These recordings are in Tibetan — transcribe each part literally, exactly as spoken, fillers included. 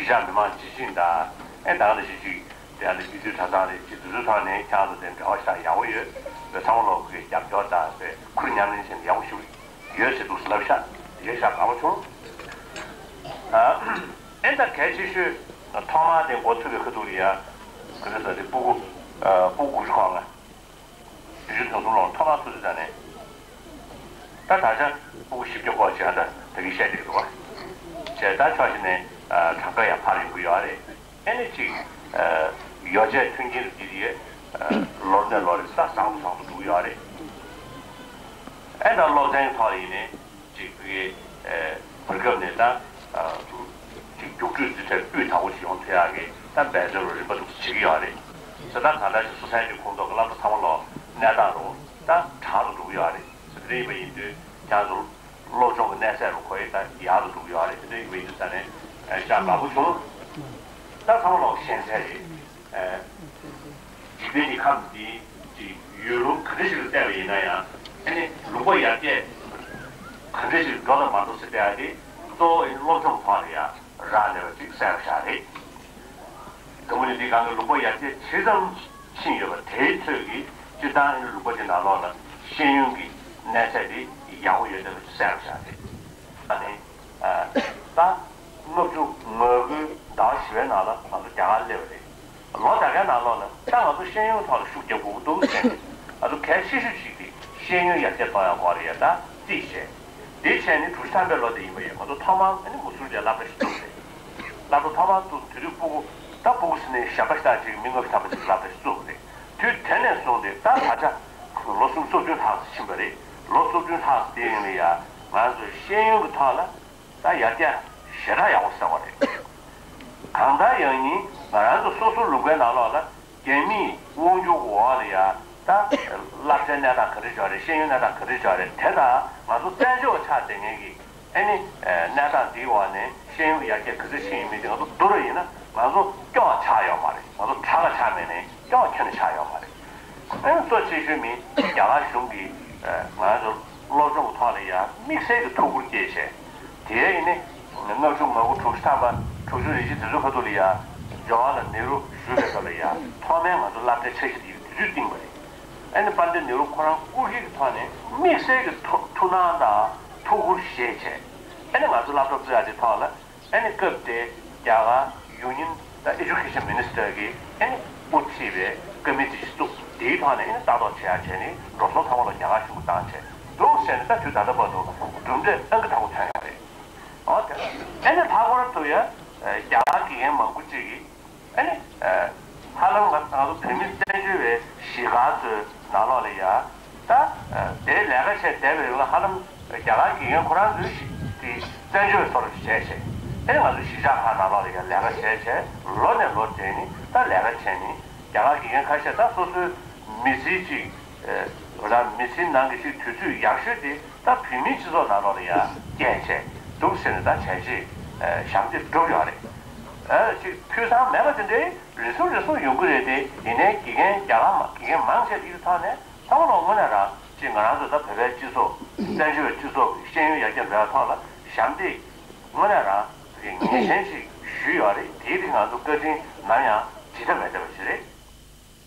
གཞིས་ཆགས་མི་མང་སྤྱི་བྱིངས་དང་ཨེ་ད་ག་ནང་བཞིན་ཅིག་དེ་ཡང་ལ་སྤྱི་འཐུས་གྲྭ་ཚང་རེད་ཅིག་དེ་ཚོའི་ཐོག་ནས་ཁྱེད་རང་ཚོ་དེ་འབྲེལ་བ་ཞེ་དྲག་ཡག་པོ་ཡོད། བོད་ཚང་མ་ལོག་གི་རྒྱབ་སྐྱོར་དང་དེ་ཁུར་མཉམ་ལེན་བྱས་ནས་ཡག་པོ་ཞིག་ཡོད་ཟེར་འདུག་ལབ་ཤག་ཡོད་ཤག་དགའ་པོ་བྱུང་། ཨ་ཨེ་ད་གལ་ཆེ་ཤོས་ཐོག་མར་དེ་འགོ་ཚུགས་པའི་ཁ་ཐུག་ལ་ཡ་ག་རེ་ཟེར་དེ་སྤུ་གུ་སྤུ་གུ་དགུ་བཅུ་གོ་ལྔ། བདུན་ཅུ་དོན་གསུམ་ལོར་ཐོག་མར་ཚུགས་ཚེ་ད་ནས། ད་ད་ཆ་སྤུ་གུ་བཞི་བརྒྱ་སྐོར་ཅིག་ཨ་ད་ད་གིན་བཤད་བསྡད་ཀྱི་འདུག་བ། བྱས་ད་ཕྱོགས་གཅིག་ནས་གྲངས་ཀ་ཡང་འཕར་ཡོང་གི་ཡོད་རེད། ཨེ་ནི་ཅིག་ཡོ་བྱད་མཐུན་རྐྱེན་རིགས་དེ་ལོར་ནས་ལོར་རེ་ད་བཟང་དུ་བཟང་དུ་འགྲོ་གི་ཡོད་རེད། ཨེ་ད་སློབ་ཚན་གྱི་ཐོག་ལ་ཡིན་ནའི། ཅིག་བོད་ཀྱི་ཨེ་བར་སྐབས་ནས་ད་ཨ་ཅིག་རྒྱུགས་སྤྲོད་འདི་འདྲ་སྤུས་དག་པོ་ཞིག་ཡོང་ཐུབ་ཡག་གི་ད་འབད་རྩོལ་རིམ་པ་འདུག་བྱེད་ཀྱི་ཡོད་རེད། ད་ད་ལྟ་ཅིག་སོ་སོའི་ཅིག་ཁོངས་གཏོགས་ཀྱི་སློབ་གྲྭ་ཚང་མ་ལོ་གནས་སྟངས་རུ་ད་དྲག་ཏུ་འགྲོ་གི་ཡོད་རེད། དེ་འདྲ་ཡིན་པ་ཡིན་དུས་ཁྱེད་ཚོ་སློབ་སྦྱོང་གི་གནས་ཚད་རུ་ཁོ་ཡི་ད་ཡག་ཏུ་འགྲོ་གི་ཡོད་རེད། དེ་འདྲ་ཡིན་པ་ཡིན་དུས་ད་ནས་ཨེ་ཤ་དགའ་པོ་བྱུང་། ད་ཚང་མ་ལོ་ཞན་ཚད་རེད། ཨེ། འཇིག་རྟེན་གྱི་ཁམས་འདི་ཅིག་ཡུལ་ལུང་ག་འདྲ་ཞིག་ལ་བལྟས་པ་ཡིན་ན་ཡང་ཨ་ནི་ལུང་པ་ཡར་རྒྱས་ག་འདྲ་ཞིག་འགྲོ་དང་མ་འགྲོ་ཟེར་བལྟས་ཏེ་གཙོ་བོ་ཨ་ནི་སློབ་སྦྱོང་ཐོག་ལ་ཡང་རག་ལས་པ་ཅིག་གསལ་པོ་ཤར་རེད། དང་པོ་ནི་འདི་གང་གི་ལུང་པ་ཡར་རྒྱས་ཇི་ཙམ་ཕྱིན་ཡོད་པ་དེའི་ཚོད་ཀྱིས་སྤྱིར་བཏང་ཨ་ནི་ལུང་པ་ཅིག་ནང་ལོགས་ལ་ཤེས་ཡོན་གྱི་གནས་ཚད་དེ་ཡག་པོ་ཡོད་བསྡད་པ་ཅིག་གསལ་པོ་ཤར་རེད། ཨ་ནི། ད་ལྔ་བཅུ་ང་དགུའི་ཟླ་བ་བཞི་པའི་ནང་ལ་ང་ཚོ་རྒྱ་གར་སླེབས་པ་རེད། ལོ་ད་གའི་ནང་ལོགས་ལ་ད་ང་ཚོ་ཤེས་ཡོན་ཐོག་ལ་ཤུགས་རྒྱག་དགོས་ཀྱི་འདུག་ཟེར་ནས་ང་ཚོ་གལ་ཆེ་ཤོས་ཤིག་དེ་ཤེས་ཡོན་ཡར་རྒྱས་གཏོང་ཡག་སྐོར་ལ་ཡ་ད་རྩིས་བྱས། དེ་བྱས་ནས་དྲུག་ཅུ་ཐམ་པའི་ལོ་དེ་ཡིན་པ་ཡིན་ང་ཚོ་ཐོག་མར་ཨ་ནི་མུ་སུར་དེ་སློབ་གྲྭ་ཞིག་བཙུགས་རེད། སློབ་གྲྭ་ཐོག་མར་བཙུགས་དུས་དུས་སྤུ་གུ་ད་སྤུ་གུ་ཟེར་ནས་གཞན་པ་ཞིག་ད་ཅིག་མི་ལྔ་བཅུ་ཐམ་པ་ཅིག་སློབ་གྲྭ་ཞིག་བཙུགས་རེད། དུས་དེ་ནས་བཟུང་སྟེ་ད་ད་ཆ་ལོ་སུམ་ཅུ་སོ་བདུན་ལྷག་ཙམ་ཕྱིན་པ་རེད། ལོ་སུམ་ཅུ་ལྷག་ཙམ་དེ་རིང་ལ་ཡ་ང་ཚོ་ཤེས་ཡོན་གྱི་ཐོག་ལ་ད་ཡར་རྒྱས་ཞེ་དྲག་ཡག་པོ་གསལ་བ་རེད། གང་ལྟར་ཡང་ཡིན་ང་རང་ཚོ་སོ་སོ་ལུང་པའི་ནང་ལོགས་ལ་རྒྱ་མིའི་དབང་སྒྱུར་འོག་ལ་ཡ་ད་སློབ་གྲྭའི་གནས་སྟངས་ག་འདྲ་ཅིག་རེད། ཤེས་ཡོན་གནས་སྟངས་ག་འདྲ་ཅིག་རེད། དེ་དང་ང་ཚོ་བཙན་བྱོལ་བ་ཆགས་བསྡད་མཁན་གྱི། ཨ་ནི། གནས་སྟངས་འདིའི་འོག་ནས་ཤེས་ཡོན་ཡར་རྒྱས་ག་ཚོད་ཕྱིན་ཡོད་མེད་དེ་ང་ཚོ་བསྡུར་བ་ཡིན་ན་ང་ཚོ་སྐྱོ་བ་ཆགས་ཡོད་མ་རེད། ང་ཚོ་དྲག་ག་ཆགས་མེད་ནས་སྐྱོ་བ་ཁྱོན་ནས་ཆགས་ཡོད་མ་རེད། ཨ་ནི་གཙོ་ཆེ་ཤོས་མིན་རྒྱ་གར་གཞུང་གིས་ང་ཚོ་སློབ་སྦྱོང་གི་ཐོག་ལ་ཡང་དམིགས་བསལ་གྱི་ཐུགས་ཁུར་བསྐྱེད་བྱས། དེ་ཡིན་ནི་ལྔ་བཅུ་ང་དགུ་དྲུག་ཅུ་ཐམ་པ་དྲུག་ཅུ་རེ་བཞི་དེ་ཚོའི་ཁ་ཐུག་ལ་ཡང་ཇ་ཝ་ཧར་ལཱལ་ནེ་རུ་བཞུགས་པའི་སྐབས་ལ་ཡང་ཐོག་མའི་ང་ཚོ་སློབ་གྲྭའི་འཆར་གཞི་དེ་དུས་ཚོད་བཏིང་བ་རེད། ཨ་ནི་པཎྜི་ཏ་ནེ་རུ་ཁོ་རང་སྐུ་སྒེར་གྱི་ཐོག་ནས་དམིགས་བསལ་གྱི་ཐུགས་ཐུགས་སྣང་དང་ཐུགས་ཁུར་བཞེས་བྱས། ཨ་ནི་ང་ཚོ་སློབ་གྲྭ་བཙུགས་ཡག་དེ་ཐོག་ལ་ཨ་ནི་སྐབས་དེ་རྒྱ་གར་ཡུ་ནི་ཡན་དང་ཨེ་ཇུ་ཀེ་ཤན་མི་ནི་སི་ཊར་གྱིས་ཨ་ནི་དབུ་ཁྲིད་པའི་ཀ་མི་ཊི་ཞིག་བཙུགས། དེའི་ཐོག་ནས་ཨ་ནི་ལྟ་རྟོག་བྱེད་ཡག་བྱས་ནས་འགྲོ་སོང་ཚང་མ་ལ་རྒྱ་གར་གཞུང་གིས་བཏང་བྱས་འདུག་ཟེར་ནས་ད་དུས་ད་ལྟ་བར་དུ་གྲུབ་འབྲས་ཨང་ཀི་དང་པོ་ཐོན་ཡོད་རེད། འོ་དེ་ཨ་ནི་ལྷག་པར་དུ་ཡ་རྒྱ་གར་དགེ་རྒན་མང་པོ་ཅིག་གིས། ཨ་ནི། ཧ་ལམ་ང་ང་ཚོ་བོད་མི་བཙན་བྱོལ་བའི་གཞིས་སྒར་ཚོའི་ནང་ལོགས་ལ་ཡ། ད། དེའི་ལས་ཀ་བྱས་བསྡད་པའི་རིང་ལ་ཧ་ལམ་རྒྱ་གར་དགེ་རྒན་ཁོ་རང་ཚོའི་གཞིས་དེ་བཙན་བྱོལ་བའི་བཟོ་འདྲ་ཞིག་བྱས་བྱས། ཨ་ནི་ང་ཚོ་གཞིས་ཆགས་ཁག་ནང་ལོགས་ལ་ཡ་ལས་ཀ་བྱས་བྱས་ལོ་ནས་ལོ་བསྡད་ནི་ད་ལས་ཀ་བྱས་ནི་རྒྱ་གར་དགེ་རྒན་ཁ་ཤས་ད་སོ་སོའི་མི་ཚེའི་གཅིག་ཨ་ད་མི་ཚེའི་ནང་གི་གཅིག་དུས་ཚོད་ཡག་ཤོས་དེ། ད་བོད་མིའི་སྤྱི་ཚོགས་ནང་ལོགས་ལ་ཡང་རྒྱན་བྱས་འདུག་ཟེར་ནས་ད་བྱས་རྗེས་ཞབས་འདེགས་བསྒྲུབས་ཡོད་རེད། ཨ་ཅིག་ཕུགས་བསམ་མེད་པ་དེ་འདྲའི་རེ་ཟུང་རེ་ཟུང་ཡོང་གི་རེད་དེ། ཡིན་ནའི་དགེ་རྒན་རྒྱ་གར་མ་དགེ་རྒན་མང་ཆེ་དེའི་ཐོག་ནས་ཚང་མ་ལ་དངོས་གནས་རང་ཅིག་ང་རང་ཚོ་ད་བོད་པའི་སྤྱི་ཚོགས་བཙན་བྱོལ་བའི་སྤྱི་ཚོགས་ཀྱི་ཤེས་ཡོན་ཡར་རྒྱས་འགྲོ་ཡག་ཐོག་ལ་ཞབས་འདེགས་དངོས་གནས་རང་ངེས་ཅན་ཅིག་ཞུས་ཡོད་རེད། དེའི་རིགས་ང་ཚོ་བཀའ་དྲིན་ནམ་ཡང་བརྗེད་ཐབས་མེད་བསྡད་པ་ཞིག་རེད།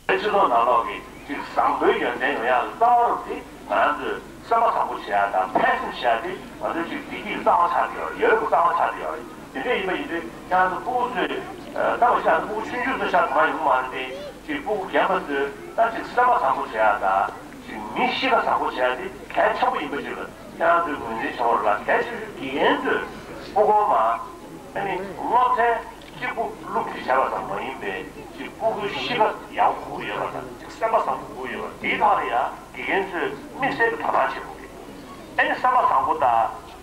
སྤྱི་ཚོགས་ནང་ལོགས་ཀྱི་ཅིག་བཟང་པོའི་ཡོན་ཏན་ཡོང་ཡག་གི་རྩ་བ་རུ་དེ་ང་རང་ཚོས་སེམས་པ་བཟང་པོ་བྱེད་ཡག་དང་ཕན་སེམས་བྱེད་ཡག་དེ་ང་ཚོའི་ཅིག་བདེ་སྐྱིད་ཀྱི་རྩ་བ་ཆགས་ཀྱི་ཡོད་རེད། ཡོད་རེད་པའི་རྩ་བ་ཆགས་ཀྱི་ཡོད་རེད། དེ་འདྲ་ཡིན་པ་ཡིན་དུས་ཁྱེད་རང་ཚོ་སྤུ་གུ་ཚོས་ལྟ་བ་ཤ་སྤུ་གུ་ཆུང་ཆུང་ཚོ་ཤ་མ་ཡོང་མ་རེད་དེ། ཅིག་སྤུ་གུ་རྒན་པ་ཚོས་ད་ཅིག་སེམས་པ་བཟང་པོ་བྱེད་ཡག་དང་ཅིག་མི་གཤིས་ཀ་བཟང་པོ་བྱེད་ཡག་དེ་གལ་ཆེན་པོ་ཡིན་པ་ཅིག་ལ་ཁྱེད་རང་ཚོས་ངོས་འཛིན་བྱེད་པ་ལ་གལ་ཆེ་ཤོས་དགེ་རྒན་ཚོས་སྤུ་གུ་མ། ཨ་ནི་སློབ་ཚན་གཅིག་པུ་སློབ་ཁྲིད་བྱས་པ་ཙམ་མ་ཡིན་པའི་གཅིག་སྤུ་གུའི་གཤིས་ཀ་ཡག་པོ་དགོས་ཀྱི་ཡོད་པ་དང་གཅིག་སེམས་པ་བཟང་པོ་དགོས་ཀྱི་ཡོད་པ་དེའི་ཐོག་ལ་ཡང་དགེ་རྒན་ཚོས་དམིགས་བསལ་གྱི་དོ་སྣང་བྱེད་དགོས་ཀྱི། ཨ་ནི་སེམས་པ་བཟང་པོ་དང་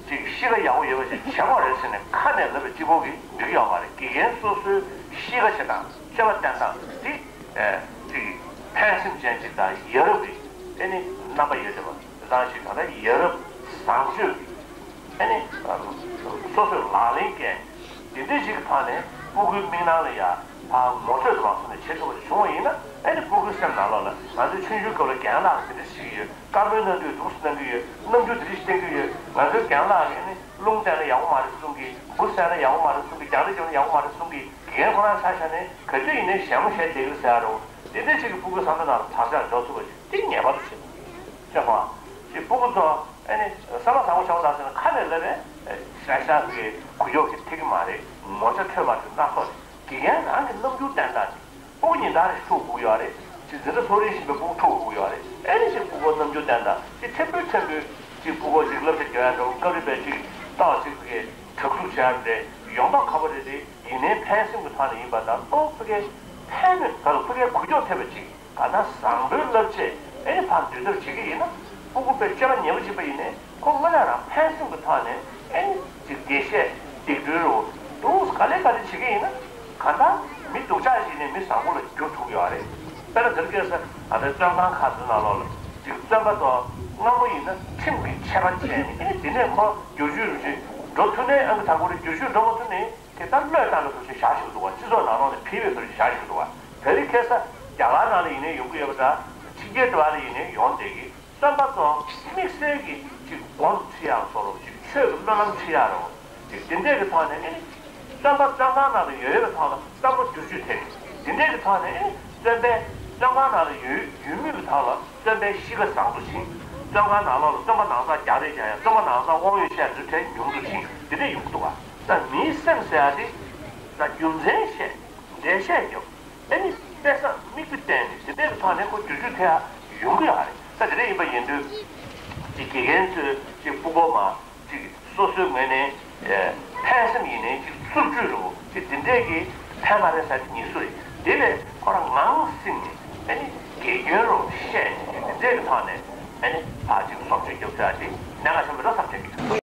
གཅིག་གཤིས་ཀ་ཡག་པོ་ཡོད་པ་ཞིག་བྱེད་དགོས་རེད་ཟེར་ནས་ཁ་ནས་ལབ་པ་གཅིག་པོ་གིས་འགྲིག་གི་ཡོད་མ་རེད། དགེ་རྒན་སོ་སོའི་གཤིས་ཀ་བྱེད་སྟངས་སྤྱོད་པ་བསྟེན་སྟངས་དེ་གཅིག་ཕན་སེམས་ཅན་ཅིག་དང་ཡ་རབས་ཀྱི་ཨ་ནི་རྣམ་པ་ཡོད་བསྡད་པ། དེ་ཙམ་ཞིག་ད་ལྟ་ཡ་རབས་བཟང་སྤྱོད་ཀྱི་ཨ་ནི་སོ་སོས་ལག་ལེན་བཀལ་དེ་འདྲ་ཞིག་གི་ཐོག་ནས་སྤུ་གུའི་མིག་ནང་ལ་ཡ་ཕར་ངོ་སྤྲོད་དུ་མ་སོང་ནས་བྱེད་ཐུབ་པ་བྱུང་བ་ཡིན་ན། ཨ་ནི་སྤུ་གུའི་སེམས་ནང་ལོགས་ལ་ང་ཚོའི་ཆུང་ཆུང་སྐབས་ལ་རྒན་ལགས་དེ་འདྲ་ཞིག་ཡོད། བཀའ་མོལ་གནང་དུས་འདུག་སེ་གནང་གི་ཡོད། རྣམ་འགྱུར་དེ་འདྲ་ཞིག་བསྟན་གི་ཡོད། ང་ཚོའི་རྒན་ལགས་ཀྱིས་ཨ་ནི་ རླུང་བསྲེས་ན་ཡག་པོ་མ་རེད་གསུང་གི། འབུ་བསྲེས་ན་ཡག་པོ་མ་རེད་གསུང་གི། རྒྱང་རིང་འགྲོ་ན་ཡག་པོ་མ་རེད་གསུང་གི། དགེ་རྒན་ཁོ་རང་ཆ་བཞག་ནས་ག་དུས་ཡིན་ནའི་ཞན་མོ་བྱས་བསྡད་ཀྱི་རེད་ཟེར་ཡ་རེད། འདི་འདྲ་ཞིག་གི་སྤུ་གུ་བསམ་བློ་ནང་ལ་བག་ཆགས་འཇོག་ཐུབ་པ་ཞིག་འདི་ངེས་པར་དུ་བྱེད་དགོས། ཤེས་སོང་ཨ། ཅིག་སྤུ་གུ་ཚོ་ཨ་ནི་བསམ་བློ་བཟང་པོ་བྱེད་པ་དང་ཟེར་ན་ཁ་ནས་ལབ་པས་ཤ་ཤ་གི་གུ་ཡོག་གི་ཐེག་གི་མ་རེད། ངོ་ཚ་ཁྲོས་མ་ཐུབ་སྣ་ཚོགས་རེད། དགེ་རྒན་རང་གི་རྣམ་འགྱུར་བསྟན་སྟངས་ཅིག་སྤུ་གུ་ཉིན་ལྟར་རེ་ཐུག་དགོས་ཡོད་རེད། ཅིག་འཛིན་གྲྭ་ཚོགས་རིམ་བཞིན་པའི་སྤུ་གུ་ཐུག་དགོས་ཡོད་རེད། ཨེ་ནི་ཅིག་སྤུ་གུ་རྣམ་འགྱུར་བསྟན་སྟངས་ཅིག་ཕྲན་བུ་ཕྲན་བུ་ཅིག་སྤུ་གུ་ཅིག་སློབ་གྲྭ་རྒྱག་ཡ་འདྲ་བོ་སྐབས་རེ་བས་ཅིག་ཏོག་ཅིག་ཕ་གིའི་དྲག་ཤུགས་བྱས་རེད། ཡོང་མདོག་ཁ་པོ་རེད་དེ། ཡིན་ནའི་ཕན་སེམས་ཀྱི་ཐོག་ནས་ཡིན་པ་དང་ཏོག་ཕ་གིའི་ཕན་མེད་ག་ལ་ཕ་གིའི་གུ་ཡོག་ཐེབས་པ་ཅིག་ག་ད་བཟང་པོའི་བསླབ་བྱས་ཨེ་ནི་ཕར་འདུལ་ཐབས་བྱེད་ཀྱི་ཡིན་ན། སྤུ་གུ་དཔེ་སྤྱོད་པ་ཉེས་པོ་བྱེད་པ་ཡིན་ནའི་ཁོ་དངོས་གནས་རང་ཕན་སེམས་ཀྱི་ཐོག་ནས་ཨེ་ནི་ཅིག་དགེ་བཤེས་སྡིག་སྒྲོན་རུ་འདུག་ག་ལེ་ག་ལེ་བྱེད་ཀྱི་ཡིན་ན། གང་ལྟར་མི་སྡུག་ཅག་ཞིག་ནས་མི་བཟང་པོ་ལ་འགྱུར་ཐུབ་ཡོད་རེད། དཔེར་ན་འདིར་སྐད་ས་ང་ཚོའི་བཙོན་ཁང་ཁག་ཚོའི་ནང་ལོགས་ལ་ཅིག་བཙོན་པ་ཚོ་སྔ་མོ་ཡིན་ན་ཁྲིམས་ཀྱི་ཆད་པ་བཅད་ནས་ཨེ་ནི་དེ་ནས་ཁོ་བསྒྱུར་བཅོས་རུ་ཅིག་འགྲོ་ཐུབ་ནའི་ཨང་ཀི་ཐང་གོ་རེ་བསྒྱུར་བཅོས་འགྲོ་མ་ཐུབ་ནའི་དེ་ལྟར་བློས་བཏང་ལ་སོགས་ཞེས་བཞག་བཞིན་འདུག་བ། སྤྱི་ཚོགས་ནང་ལོགས་ནས་ཕུད་པའི་བཟོ་ཞིག་བཞག་བཞིན་འདུག་བ། བོད་རིགས་ཁ་ས་རྒྱ་གར་ནང་ལ་ཡིན་ནའི་ཡོང་གི་ཡོད་པ་འདྲ། ཕྱི་རྒྱལ་དུ་བ་ལ་ཡིན་ནའི་ཡོང་བསྡད་ཀྱི། བཙོན་པ་ཚོ་དམིགས་བསལ་གྱི་ཅིག་སྒོམ་ཁྲིད་ཡག་སོགས་ཅིག་ཆོས་ཀྱི་སྨོན་ལམ་ཁྲིད་ཡག་རོ། ཅིག་དེ་འདྲས་ཀྱི་ཐོག་ནས་ཨེ་ནི། བཙོན་པ་བཙོན་ཁང་ནང་ལ་ཡོད་ཡོད་པའི་ཐོག་ལ་བསམ་བློ་བསྒྱུར་བཅོས་ཐེབས། དེ་འདྲས་ཀྱི་ཐོག་ནས་ཨེ་ནི་བཙོན་པའི་བཙོན་ཁང་ནང་ལ་ཡོད་ཡོད་མུས་ཀྱི་ཐོག་ལ་བཙོན་པའི་གཤིས་ཀ་བཟང་དུ་ཕྱིན། བཙོན་ཁང་ནང་ལོགས་ལ་བཙོན་པ་ནང་ཚགས་རྒྱག་རེས་རྒྱག་ཡ། བཙོན་པ་ནང་ཚགས་དབང་ཡོད་བཤད་ཚུལ་དྲན་ཉུང་དུ་ཕྱིན། དེ་འདྲས་ཡོང་གི་འདུག་བ། ད་མིའི་སེམས་ཟེར་ཡ་དེ་ད་རྒྱུ་མཚན་བཤད། འགྲེལ་བཤད་རྒྱབ། ཨེ་ནི་དཔེ་བསམ་དམིགས་པ་བསྟན་ནས་དེ་འདྲའི་ཐོག་ནས་ཁོ་བསྒྱུར་བཅོས་ཐེབས་ཡོང་གི་ཡོད་རེད། ད་དེ་འདྲ་ཡིན་པ་ཡིན་དུས་ཅིག་དགེ་རྒན་ཚོས་ཅིག་སྤུ་གོ་མ་ཅིག་སོ་སོའི་ངོས་ནས་ཨེ་ཕན་སེམས་ཡིན་ནའི་ཅིག་སུབ་བཅོས་རུ་ཅིག་དེ་འདྲས་ཀྱི་ཕན་མ་རེད་ཟེར་གྱི་མི་སུ་རེད། དེ་ལས་ཁོ་རང་ངང་སེམས་ནས་ཨེ་ནི་དགེ་སྐྱོན་རུ་བཤད་ནས་ཅིག་དེ་འདྲས་ཀྱི་ཐོག་ནས་ཨེ་ནི་ཕར་ཅིག་སོབ་བཅོས་རྒྱབ་ཚུལ་ཨ་ཅིག་གནད་འགག་ཆེན་པོ་རེད་བསམ་བྱེད་ཀྱི།